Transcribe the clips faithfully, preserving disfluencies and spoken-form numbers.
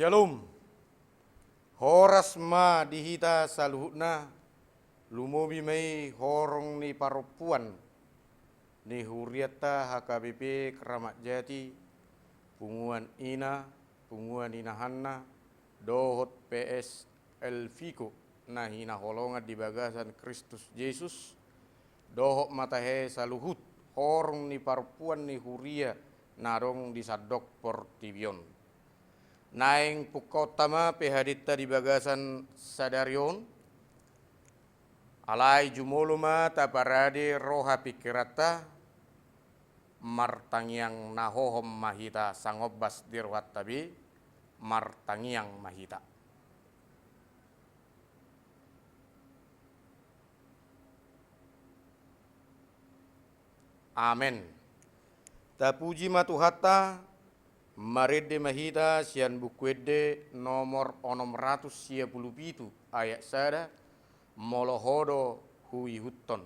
Syalom. Horas ma di hita saluhutna, lumobi ma i horong ni parompuan ni hurianta H K B P Kramat Jati, punguan ina, punguan inahanna, dohot P S Elviko na hinaholongan di bagasan Kristus Jesus, dohot ma tahe saluhut horong ni parompuan ni huria na adong di sandok portibi on. Naeng pungkaonta ma P H D-ta di bagasan sadari on, alai jumolo ma taparade roha pingkiranta, martangiang na hohom ma hita, sangombas di rohanta be, martangiang ma hita. Amen. Tapuji ma Tuhanta, marende ma hita sian Buku Ende nomor onom ratus sia pulu pitu ayat sada, molo ho do huihuthon.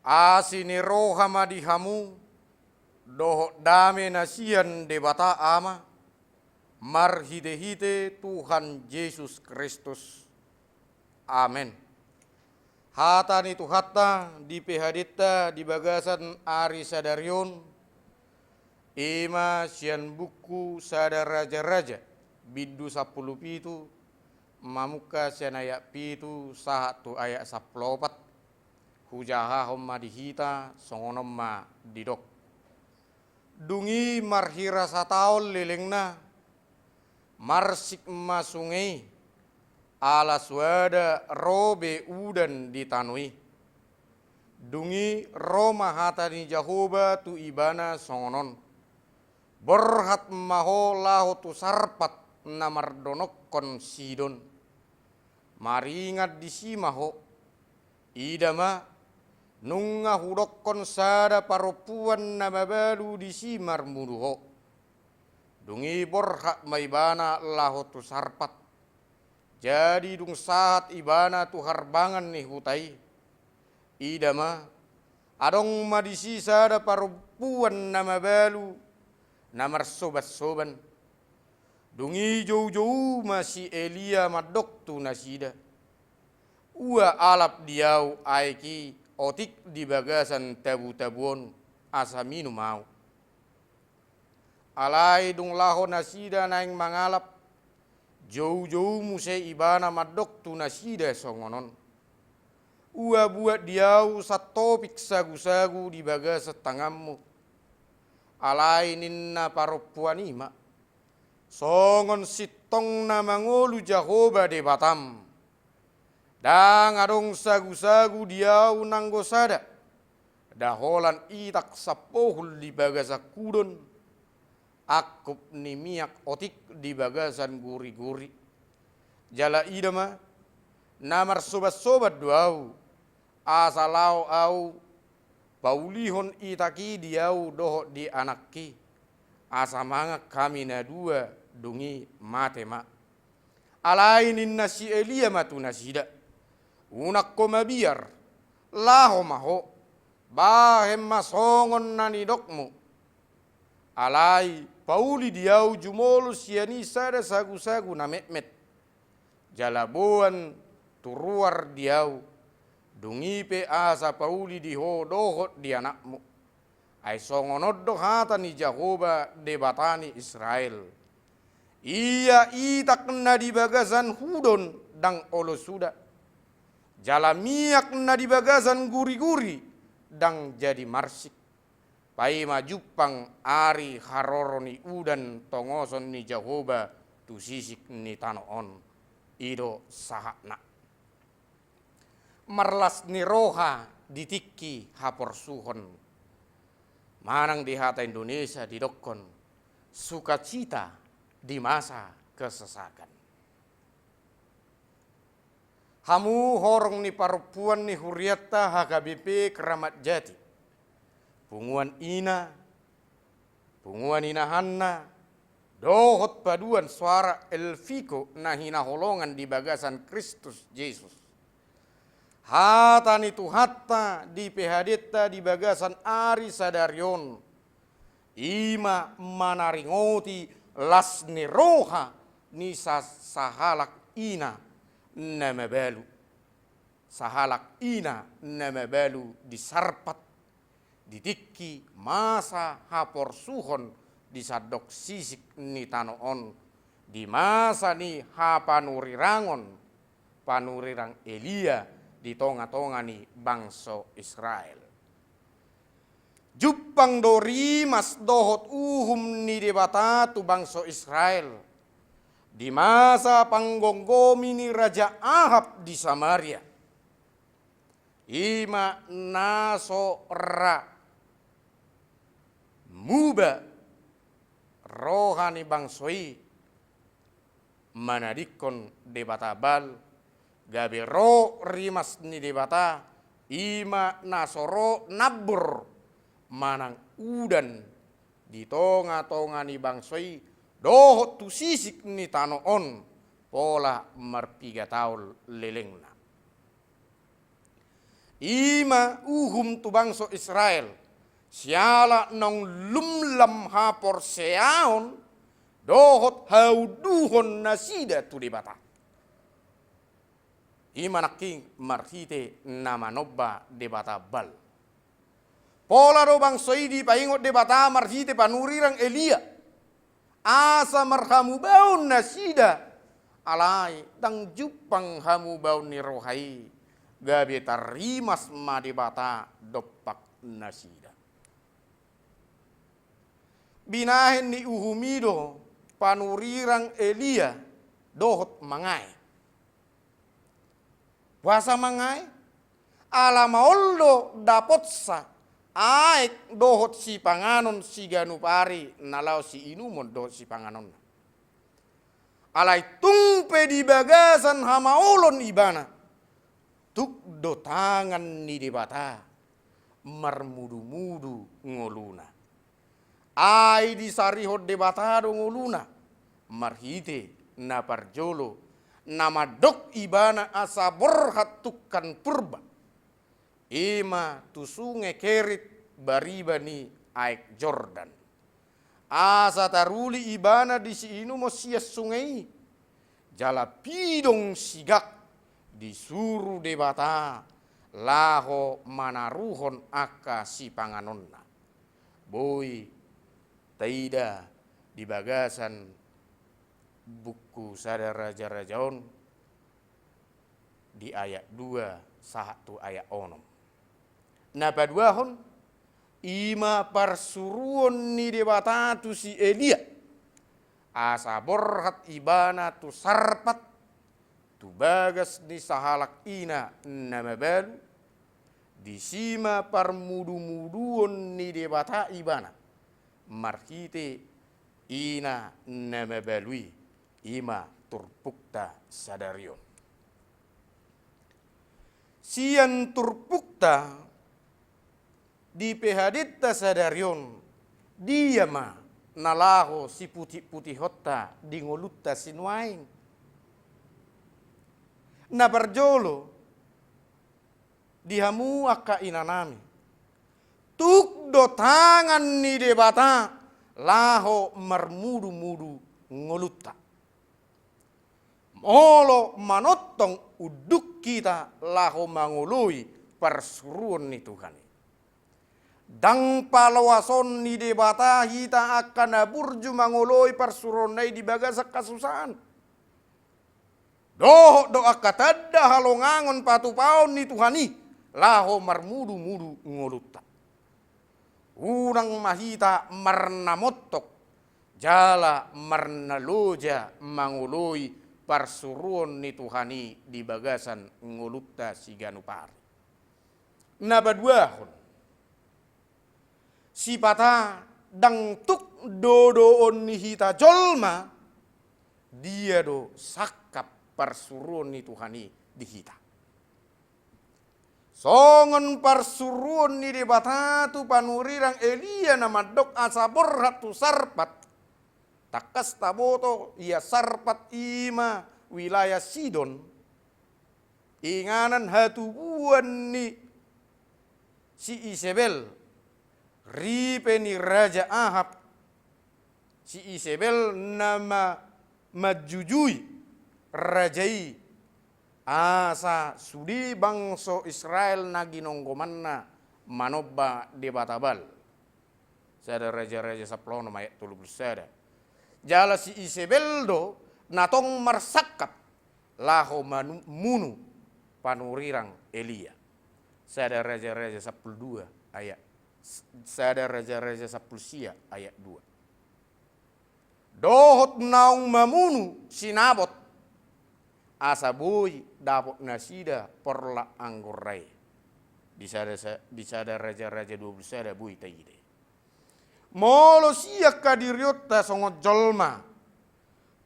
Asi ni roha ma di hamu, dohot dame na sian Debata Ama, marhitehite Tuhan Jesus Kristus. Amen. Hata ni Tuhanta di P H D-ta di bagasan ari sadari on, i ma sian buku Sada Raja-raja, bindu sampulu pitu, mamungka sian ayat pitu sahat tu ayat sampulu opat. Hujahahon ma di hita, songon on ma didok. Dung i marhira sataon lelengna, marsik ma sunge i, ala soada ro be udan di tano i. Dung i ro ma hata ni Jahowa tu ibana songon on: Borhat ma ho laho tu Sarpat na mardonokkon Sidon. Maringan disi ma ho. Ida ma, nunga hudokkon sada parompuan na mabalu disi marmudu ho. Dung i borhat ma ibana laho tu Sarpat. Jadi dung sahat ibana tu harbangan ni huta i, ida ma, adong ma disi sada parompuan na mabalu, na marsobansoban. Dung i joujou ma si Elia mandok tu nasida: Ua alap di ahu aek i otik di bagasan tabutabu on, asa minum ahu. Alai dung laho nasida naeng mangalap, joujou muse ibana mandok tu nasida songon on: Ua buat di ahu santopik sagusagu di bagasan tanganmu. Alai ninna parompuan i ma: Songon sintong na mangolu Jahowa Debatam, ndang adong sagusagu di ahu nanggo sada, nda holan itak sampohul di bagasan hudon, angkup ni miak otik di bagasan guriguri. Jala ida ma, na marsobansoban do ahu, asa laho ahu paulihon itak i di ahu dohot di anakki, asa mangan hami na dua, dung i mate ma. Alai ninna si Elia ma tu nasida: Unang ho mabiar, laho ma ho, bahen ma songon na nidokmu. Alai pauli di ahu jumolo sian i sada sagusagu na metmet, jala boan tu ruar di ahu, Dung i pe asa pauli di ho dohot di anakmu. Ai songon on do hata ni Jahowa Debata ni Israel: Ia itak na di bagasan hudon ndang olo suda, jala miak na di bagasan guriguri ndang jadi marsik. Paima jumpang ari haroro ni udan tongoson ni Jahowa tu sisik ni tano on. I do sahatna. Marlas ni roha di tingki haporsuhon. Manang di hata Indonesia didokkon sukacita di masa kesesakan. Hamu horong ni parompuan ni hurianta H K B P Kramat Jati, punguan ina, punguan inahanna, dohot paduan soara Elviko na hinaholongan di bagasan Kristus Jesus. Hata ni Tuhanta dipehadenta di bagasan ari sadari on, i ma manaringoti las ni roha ni sa-, sahalak ina na mabalu. Sahalak ina na mabalu disarpat di tingki masa haporsuhon di sandok sisik ni tano on, di masa ni hapanurirangon panurirang Elia di tongatonga ni bangso Israel. Jumpang do rimas dohot uhum ni Debata tu bangso Israel di masa panggomgomi ni Raja Ahab di Samaria. I ma na so ra muba roha ni bangso i manadingkon debata Baal, gabe ro rimas ni Debata, i ma na so ro nambur manang udan di tongatonga ni bangso i dohot tu sisik ni tano on, pola marpiga taon lelengna. I ma uhum tu bangso Israel, siala naung lumlam haporseaon dohot haunduhon nasida tu Debata. I ma nangkin marhite na manomba debata Baal. Pola do bangso i dipaingot Debata marhite panurirang Elia, asa marhamubaon nasida, alai ndang jumpang hamubaon ni roha i, gabe tarrimas ma Debata dompak nasida. Binahen ni uhum i do panurirang Elia dohot mangae. Boasa mangae? Ala maol do dapotsa aek dohot sipanganon siganup ari na laho siinumon dohot sipanganonna. Alai tung pe di bagasan hamaolon ibana, tuk do tangan ni Debata marmudumudu ngoluna. Ai disarihon Debata do ngoluna marhite na parjolo, na mandok ibana asa borhat tungkan purba, i ma tu sunge Kerit bariba ni aek Jordan. Asa taruli ibana di siinumon sian sunge i, jala pidong sigak disuru Debata laho manaruhon angka sipanganonna. Boi taida di bagasan buku Sada Raja-raja on di ayat dua sahat tu ayat onom. Na paduahon, i ma parsuruon ni Debata tu si Elia, asa borhat ibana tu Sarpat, tu bagas ni sahalak ina na mabalu, disi ma parmudumuduon ni Debata ibana, marhite ina na mabalu i, i ma turpukta sadari on. Sian turpukta dipehadenta sadari on, dia ma na laho siputihputihonta di ngolunta sinuaeng? Na parjolo, di hamu angka inanami, tuk do tangan ni Debata laho marmudumudu ngolunta. Molo manongtong unduk hita laho mangoloi parsuruon ni Tuhan i. Ndang paloason ni Debata hita angka na burju mangoloi parsuruonna i di bagasan hasusaan. Dohot do angka tanda halongangan patupaon ni Tuhan i laho marmudumudu ngolunta. Unang ma hita marnamontok jala marnaloja mangoloi parsuruon ni Tuhan i di bagasan ngolunta siganup ari. Na paduahon, sipata ndang tuk dodoon ni hita jolma, dia do sangkap parsuruon ni Tuhan i di hita. Songon parsuruon ni Debata tu panurirang Elia na mandok asa borhat tu Sarpat. Tangkas taboto ia Sarpat i ma wilayah Sidon. Inganan hatubuan ni si Isebel, ripe ni Raja Ahab. Si Isebel nama manjujui raja i asa sude bangso Israel na ginonggomanna manomba debata Baal. Sada Raja-raja sampulu onom ayat tolu pulu sada. Jala si Isebel do na tong marsangkap laho manu-, munu panurirang Elia. Sada Raja-raja sampulu dua ayat, sada Raja-raja sampulu sia ayat dua. Dohot naung mamunu si Nabot, asa boi dapot nasida porlak anggurna i. Di sada sa-, di sada Raja-raja dua pulu sada boi taida i. Molo sian hadirionta songon jolma,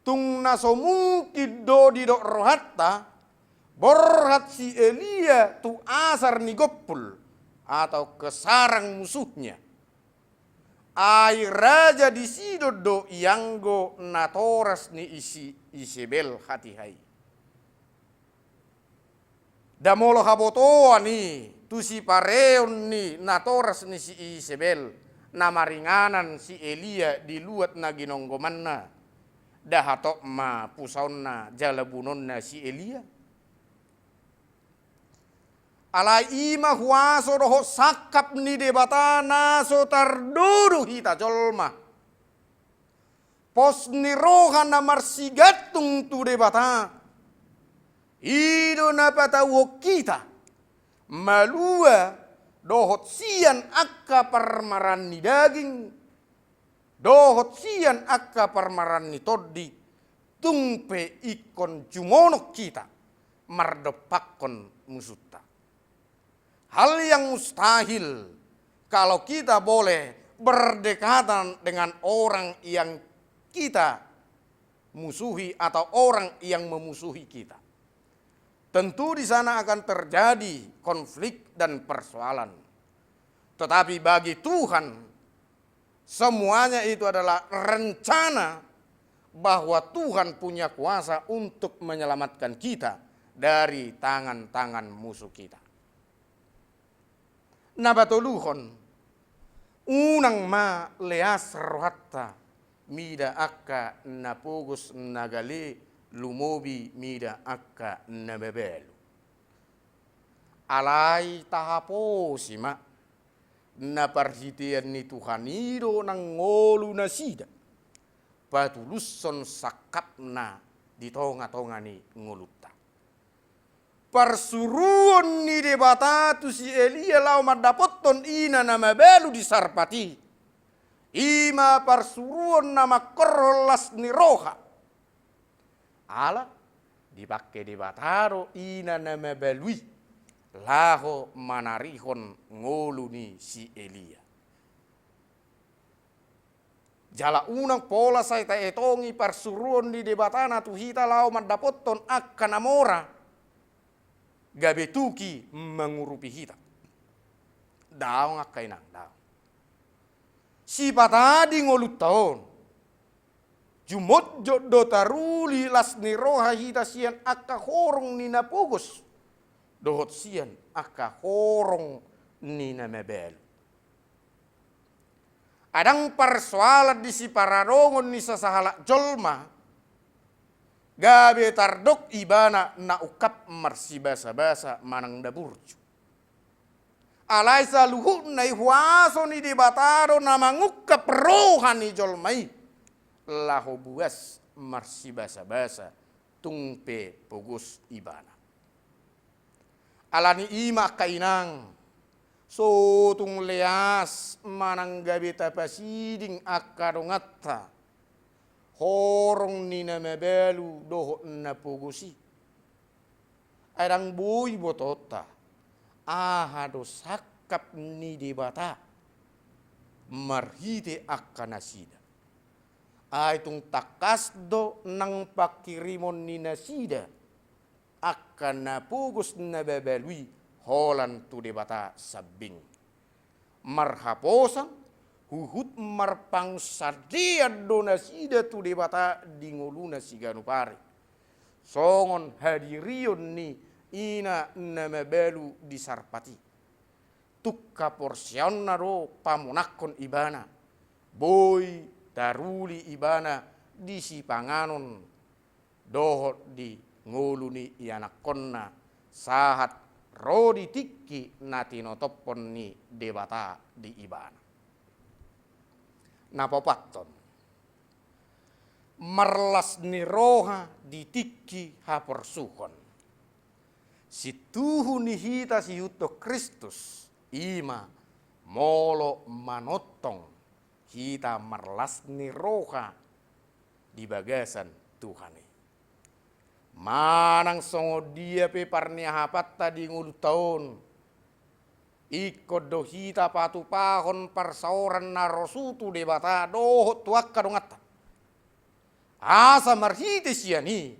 tung na so mungkin do didok rohanta, borhat si Elia tu asar ni gompul atau ke sarang musuhnya. Ai raja di Sidon do ianggo natoras ni si Isebel hatiha i. Nda molo habotoan i tu sipareon ni natoras ni si Isebel na maringanan si Elia di luat na ginonggomanna, nda hatop ma pusaonna jala bunonna si Elia. Alai i ma huaso dohot sangkap ni Debata na so tardodo hita jolma. Pos ni roha na marsigantung tu Debata, i do na patauhon hita malua dohot sian angka parmaraan ni daging, dohot sian angka parmaraan ni tondi, tung pe ingkon jumonok hita mardompakkon musunta. Hal yang mustahil kalau kita boleh berdekatan dengan orang yang kita musuhi atau orang yang memusuhi kita. Tentu di sana akan terjadi konflik dan persoalan. Tetapi bagi Tuhan, semuanya itu adalah rencana bahwa Tuhan punya kuasa untuk menyelamatkan kita dari tangan-tangan musuh kita. Na patoluhon, unang ma leas rohanta mida angka na pogos na gale, lumobi mida angka na mabalu. Alai tahaposi ma na parhitean ni Tuhan i do nang ngolu nasida, patulushon sangkapna di tonga-tonga ni ngolunta. Parsuruon ni Debata tu si Elia laho mandapothon ina na mabalu di Sarpat i, i ma parsuruon na mangkorhon las ni roha. Ala dipangke Debata do ina na mabalu i laho manarihon ngolu ni si Elia. Jala unang pola sai taetongi parsuruon ni Debata na tu hita laho mandapothon angka na mora, gabe tuki mangurupi hita. Daong angka inang, daong. Sipata di ngolunta on, jumotjot do taruli las ni roha hita sian angka horong ni na pogos dohot sian angka horong ni na mabalu. Adong parsoalan di siparadongan ni sasahalak jolma, Gabe tardok ibana na ungkap marsibasa-basa manang na burju. Alai saluhutna i huaso ni Debata do na mangungkap roha ni jolma i, laho buas marsibasa-basa tung pe pogos ibana. Ala ni i ma angka inang, so tung leas manang gabe tapasiding angka donganta horong ni na mabalu dohot na pogos i. Ai ndang boi botoonta aha do sangkap ni Debata marhite angka nasida. Ai tung tangkas do nang pangkirimon ni nasida angka na pogos na mabalu i holan tu Debata sambing. Marhaposan, huhut marpangunsandean do nasida tu Debata di ngoluna siganup ari. Songon hadirion ni ina na mabalu di Sarpat i. Tung haporseaonna do pamonanghon ibana. Boi taruli ibana di sipanganon dohot di ngolu ni ianakhonna sahat ro di tingki na tinotophon ni Debata di ibana. Na paopathon, marlas ni roha di tingki haporsuhon. Sintuhu ni hita siihuthon Kristus, i ma molo manongtong hita marlas ni roha di bagasan Tuhan i. Manang songon dia pe parniahapanta di ngolunta on, ingkon do hita patupahon parsaoran na rosu tu Debata dohot tu angka donganta. Asa marhite sian i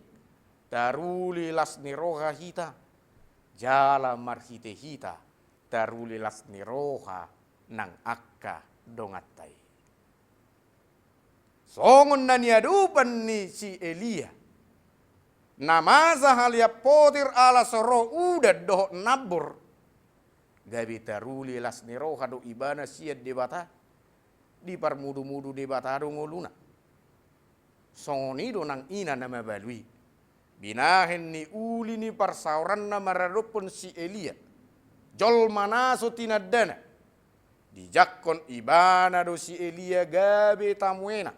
taruli las ni roha hita, jala marhite hita taruli las ni roha nang angka donganta i. Songon na niadopan ni si Elia, na masa halean potir ala so ro udan dohot nambur, gabe taruli las ni roha do ibana sian Debata, diparmudumudu Debata do ngoluna. Songon i do nang ina na mabalu i. Binahen ni uli ni parsaoranna maradophon si Elia, jolma na so tinandana, dijangkon ibana do si Elia gabe tamuena.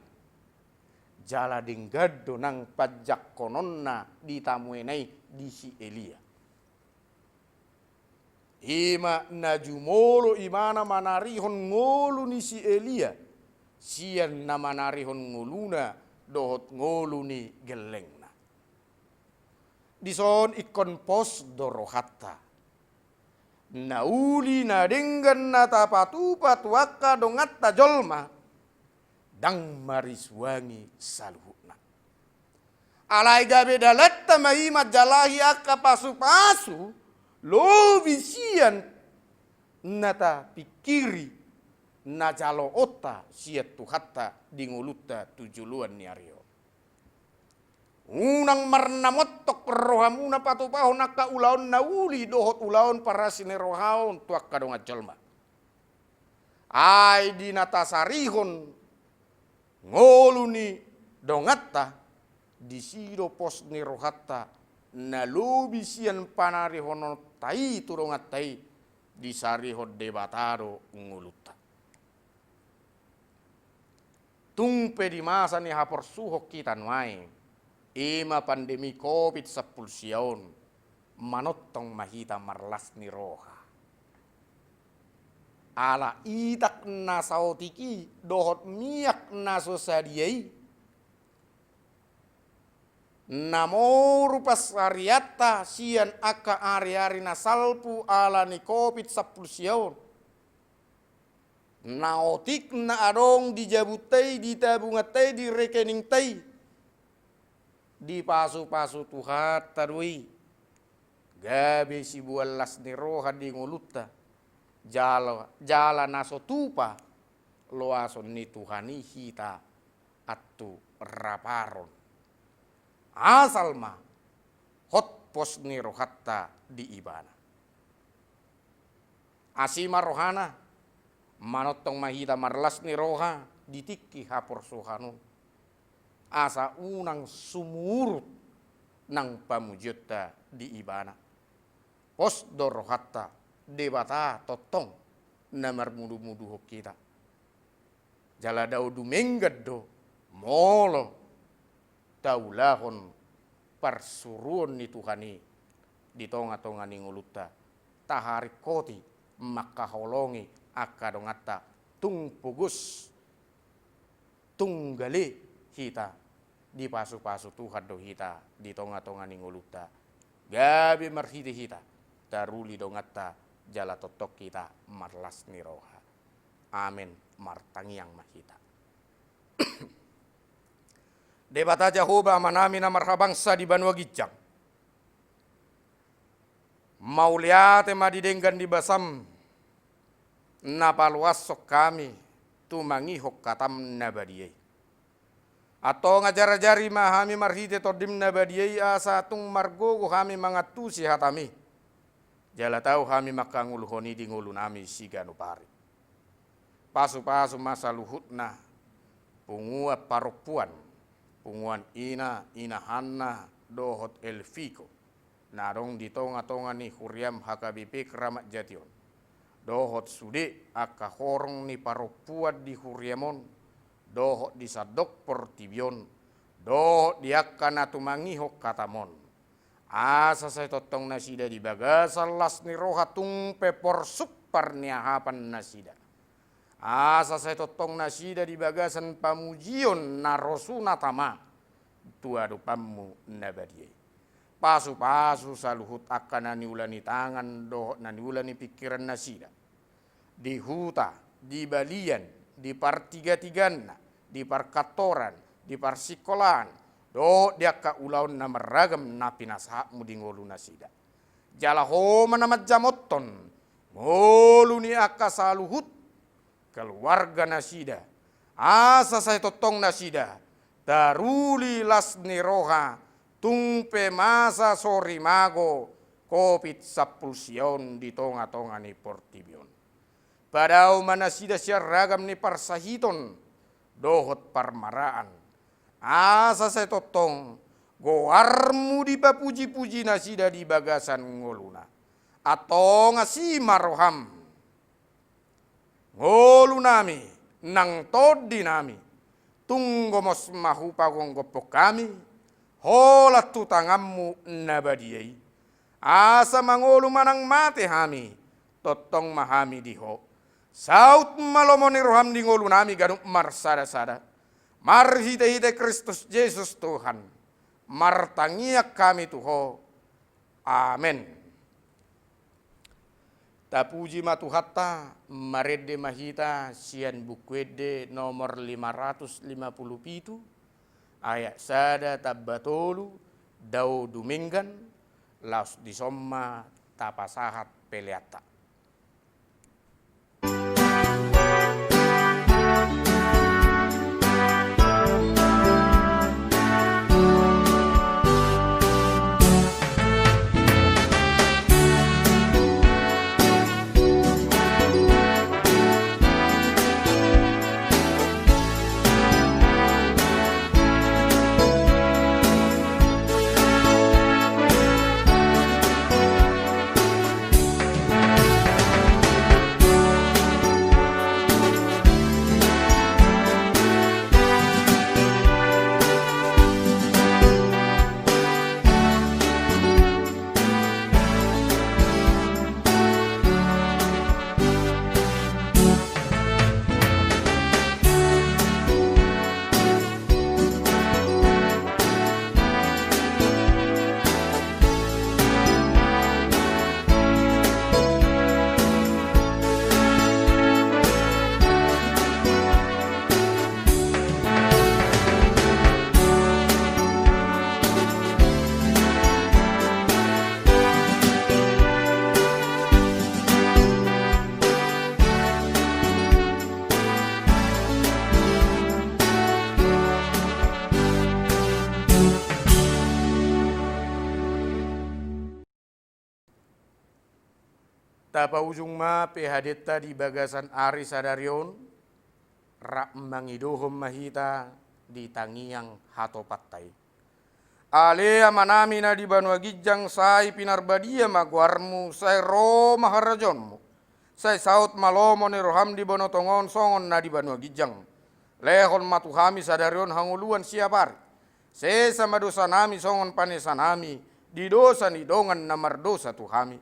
Jala denggan do nang panjangkononna di tamuena i di si Elia. I ma na jumolo ibana manarihon ngolu ni si Elia sian na manarihon ngoluna dohot ngolu ni gellengna. Dison ingkon pos do rohanta. Na uli na denggan na tapatupa tu angka donganta jolma, ndang marisuangi saluhutna. Alai gabe dalanta ma i manjalahi angka pasupasu lobi sian na tapingkiri na jaloonta sian Tuhanta di ngolunta tu joloan ni ari on. Unang marnamontok rohamuna patupahon angka ulaon na uli dohot ulaon parasi ni roha on tu angka dongan jolma. Ai di na tasarihon ngolu ni donganta, disi do pos ni rohanta na lobi sian panarihononta i tu donganta i, disarihon Debata do ngolunta. Tung pe di masa ni haporsuhon hita nuaeng, i ma pandemi covid sampulu sia on, manongtong ma hita marlas ni roha. Ala itak na saotik i dohot miak na so sadia i, na moru pansarianta sian angka ariari na salpu ala ni covid sampulu sia on. Na otik na adong di jabunta i, di tabunganta i, di rekeningta i, dipasupasu Tuhanta do i. Gabe siboan las ni roha di ngolunta. Jala, jala na so tupa loason ni Tuhan i hita antu raparon. Asal ma hot pos ni rohanta di Ibana. Asi ma rohana, manongtong ma hita marlas ni roha di tingki haporsuhon on. Asa unang sumurut nang pamujionta di Ibana. Pos do rohanta, Debata tongtong na marmudumuduhon hita. Jala dao dumenggan do molo taulahon parsuruon ni Tuhan i di tongatonga ni ngolunta, taharingkoti mangkaholongi angka donganta, tung pogos, tung gale hita, dipasupasu Tuhan do hita di tongatonga ni ngolunta. Gabe marhite hita taruli donganta jala tongtong hita marlas ni roha. Amen. Martangiang ma hita. Debata Jahowa Amanami na marhabangsa di banua ginjang, mauliate ma di denggan ni basam na paluashon hami tumangihon hatam na badia i. Antong ajarajari ma hami marhite Tondim na badia i asa tung margogo hami mangantusi hatami. Jala tau hami mangkangoluhon i di ngolunami siganup ari. Pasupasu ma saluhutna punguan parompuan, punguan ina, inahanna dohot Elviko, na adong di tongatonga ni huriam H K B P Kramat Jati on, dohot sude angka horong ni parompuan di huriam on, dohot di sandok portibi on, dohot di angka na tumangihon hatam on. Asa sai tongtong nasida di bagasan las ni roha tung pe porsuk parniahapan nasida. Asa sai tongtong nasida di bagasan pamujion na ro sunat ama tu adopanmu na badia i. Pasupasu saluhut angka na niula ni tangan dohot na niula ni pingkiran nasida. Di huta, di balian, di partigatiganna, di parkantoran, di parsingkolaan, dohot di angka ulaon na marragam na pinasahatmu di ngolu nasida. Jala Ho ma na manjamothon ngolu ni angka saluhut keluarga nasida. Asa sai tongtong nasida taruli las ni roha tung pe masa sorimago covid sampulu sia on di tongatonga ni portibi on. Padao ma nasida sian ragam ni parsahiton dohot parmaraan. Asa sai tongtong goarmu dipapujipuji nasida di bagasan ngoluna. Antong asi ma roham, ngolunami nang tondinami, tung gomos ma hupagomgophon hami holan tu tanganmu na badia i. Asa mangolu manang mate hami, tongtong ma hami di Ho. Saut ma lomo ni roham di ngolunami ganup marsadasada. Marhitehite Kristus Jesus Tuhan, martangiang hami tu Ho. Amen. Tapuji ma Tuhanta, marende ma hita sian Buku Ende nomor lima ratus lima puluh pitu, ayat sada tamba tolu, dao dumenggan, laos dison ma tapasahat peleanta. Tapaujung ma P H D-nta di bagasan ari sadari on, rap mangidohon ma hita di tangiang hatopanta i. Ale Amanami na di banua ginjang, sai pinarbadia ma goarmu, sai ro ma harajaonmu, sai saut ma lomo ni roham di banua tonga on songon na di banua ginjang. Lehon ma tu hami sadari on hangoluan siapari. Sesa ma dosanami songon panesanami di dosa ni dongan na mardosa tu hami.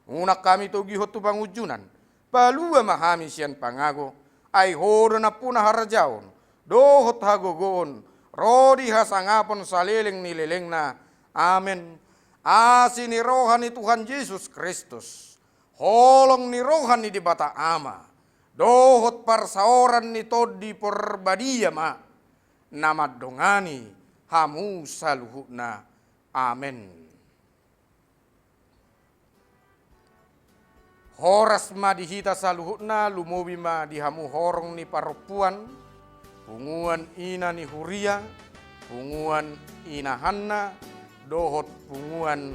Unang hami togihon tu pangunjunan, palua ma hami sian pangago, ai Ho do nampuna harajaon, dohot hagogoon, ro di hasangapon saleleng ni lelengna. Amen. Asi ni roha ni Tuhan Jesus Kristus, holong ni roha ni Debata Ama, dohot parsaoran ni Tondi Parbadia ma na mandongani hamu saluhutna. Amen. Horas ma di hita saluhutna, lumobi ma di hamu horong ni parompuan, punguan ina ni huria, punguan inahanna, dohot punguan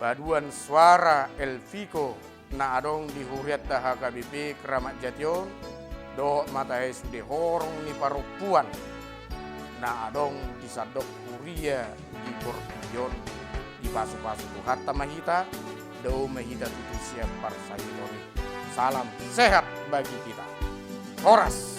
paduan suara Elviko na adong di hurianta H K B P Kramat Jati on, dohot ma tahe sude horong ni parompuan na adong di sandok huria di portibi on. Dipasupasu Tuhanta ma hita, dao ma hita tutu sian parsahiton i. Salam sehat bagi kita. Horas.